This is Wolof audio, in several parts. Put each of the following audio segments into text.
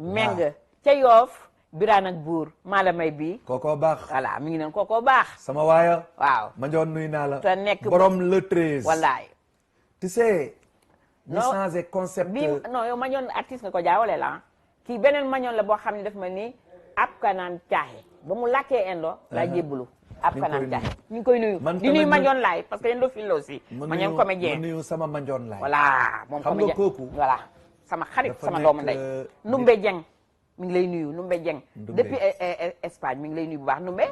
meng ca Yoof biraan ak buur maa la may bii kookoo baax voilà mi ngi neen kookoo baax sama waaya waaw ma njoon nuy naa la te nekk borom le 13 wallaay tu sais ñu changé concept bi non yow ma ñoon artiste nga ko jaawale la kii beneen ma ñoon la boo xam ne daf ma ni ab kanaan caaxe ba mu lakkee indo laa jébbalu ab kanaan caaxe ñu ngi koy nuyu di nuyu ma ñoon laay parce que indo fil la aussi ma ñoon comédien ma nuyu sama ma ñoon laay voilà moom xam nga kooku voilà sama xarit sama doomu ndey Numbe Jeng mi ngi lay nuyu Numbe Jeng depuis Espagne mi ngi lay nuyu bu baax Numbe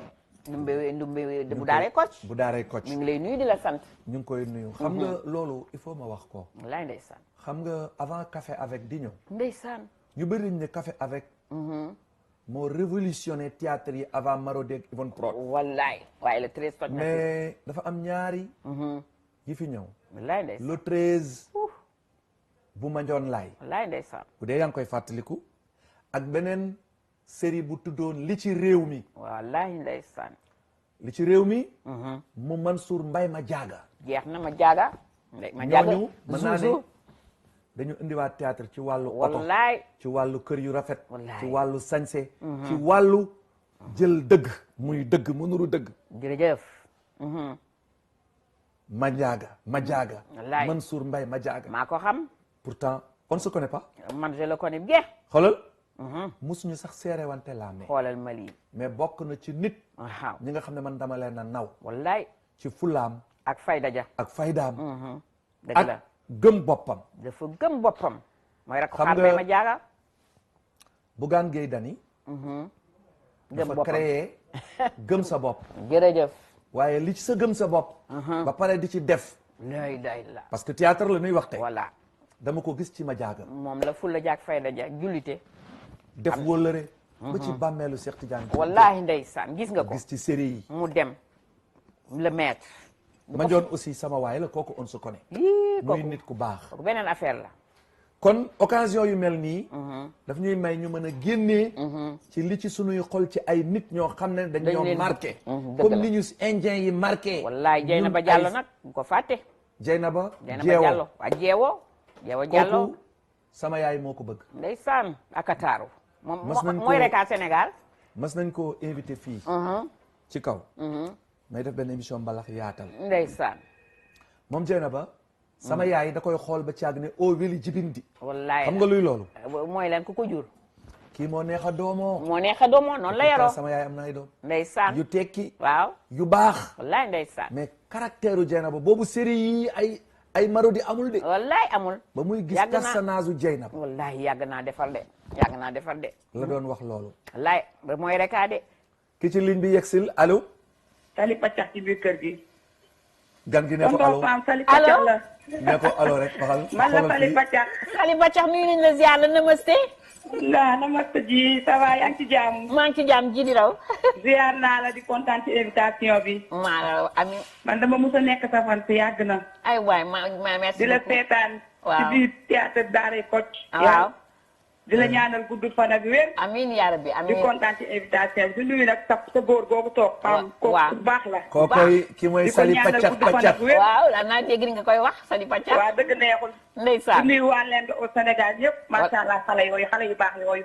bu daaree Kocc bu daaree Kocc mi ngi lay nuyu di la sant ñu ngi koy nuyu xam nga loolu il faut ma wax ko wallaay ndeysaan xam nga avant café avec di ñëw ndeysaan ñu bëri ne café avec moo révolutionné théâtre yi avant Marodi ak Yvonne Prod wallaay waaye le 13 toj na mais dafa am ñaari yi fi ñëw wallaay ndeysaan le 13 bu ma njoon laay wallaay ndeysaan bu dee yaa ngi koy fàttaliku ak beneen série bu tuddoon li ci réew mi wallaay ndeysaan li ci réew mi mu Mansour Mbaye ma jaaga jeex na ma jaaga ma jaaga ñooñu mën naa ne dañu indiwaat théâtre ci wàllu oto wallaay ci wàllu kër yu rafet wallaay ci wàllu sañse ci wàllu jël dëgg muy dëgg mu nuru dëgg jërëjëf ma jaaga wallaay Mansour Mbaye ma jaaga maa ko xam pourtant on ne se connaît pas man je le connais bien xoolal musuñu sax seere wante laa mais xoolal ma lii mais bokk na ci nit waaw ñi nga xam ne man dama leen a naw wallaay ci fulaam ak fayda ja ak faydaam dëgg la ak gëm boppam dafa gëm boppam mooy rek xam xaar nga ma jaaga Bougane Gueye Dany gëm dafa boppam créé gëm sa bopp jërëjëf waaye li ci sa gëm sa bopp ba pare di ci def lay day la parce que théâtre la ñuy wax tey voilà dama ko gis ci ma jaaga moom la fulla jaag fayda ja jullite def wóllëre ba ci bàmmeelu Cheikh Tidiane wallaahi ndeysaan gis nga ko gis ci série yi mu dem le maître ma njoon aussi sama waay la kooku on se connaît yii muy nit ku baax kooku beneen affaire la kon occasion yu mel nii daf ñuy may ñu mën a génnee ci li ci sunuy xol ci ay nit ñoo xam ne dañ ñoo marqué comme ni ñu indien yi marqué wallaay Jeynaba Diallo nag bu ko fàtte Jeynaba Diallo waa jeewo Diallo kooku sama yaay moo ko bëgg ndeysaan akataaru moom mas nañ ko mooy rek à Sénégal mas nañ ko invité fii ci kaw may def benn émission mbalax yaatal ndeysaan moom Jeynaba sama yaay da koy xool ba caag ne o weli jibindi wallaay xam nga luy loolu mooy leen ku ko jur kii moo neex a doomoo moo neex a doomoo noonu la yaroo sama yaay am na ay doom ndeysaan yu tekki waaw yu baax wallaay ndeysaan mais caractère u Jeynaba boobu série yi ay Marodi amul de wallaay amul ba muy gis personnage u Jeynaba wallaay yàgg naa defar de la doon wax loolu wallaay ba mooy reka de ki ci ligne bi yegsil allo Sali Paccax ci biir kër gi. gan gi ne ko allo Sali Paccax la. ne ko allo rek waxal. man la Sali Paccax. Sali Paccax nuyu nañ la ziar la namaste. la namaste ji ça va yaa ngi ci jàmm. maa ngi ci jàmm ji di raw. ziar naa la di kontaan ci invitation bi. maa la ami. man dama mos a nekk sa fan si yàgg na. ay waay ma merci di la seetaan. waaw ci biir théâtre Dara Kocc. waaw. di la ñaanal gudd fan ak wér. amiin yaa rabbi amiin di kontaan ci invitation bi di nuyu nag sa góor googu toog. waaw ku baax la. kookoy ki mooy Sali Paccax Paccax. waaw daan naa dégg nga koy wax Sali Paccax. waaw dëgg neexul. ndeysaan di nuyu waa Lende au Sénégal yëpp. macha allah xale yu baax yooyu.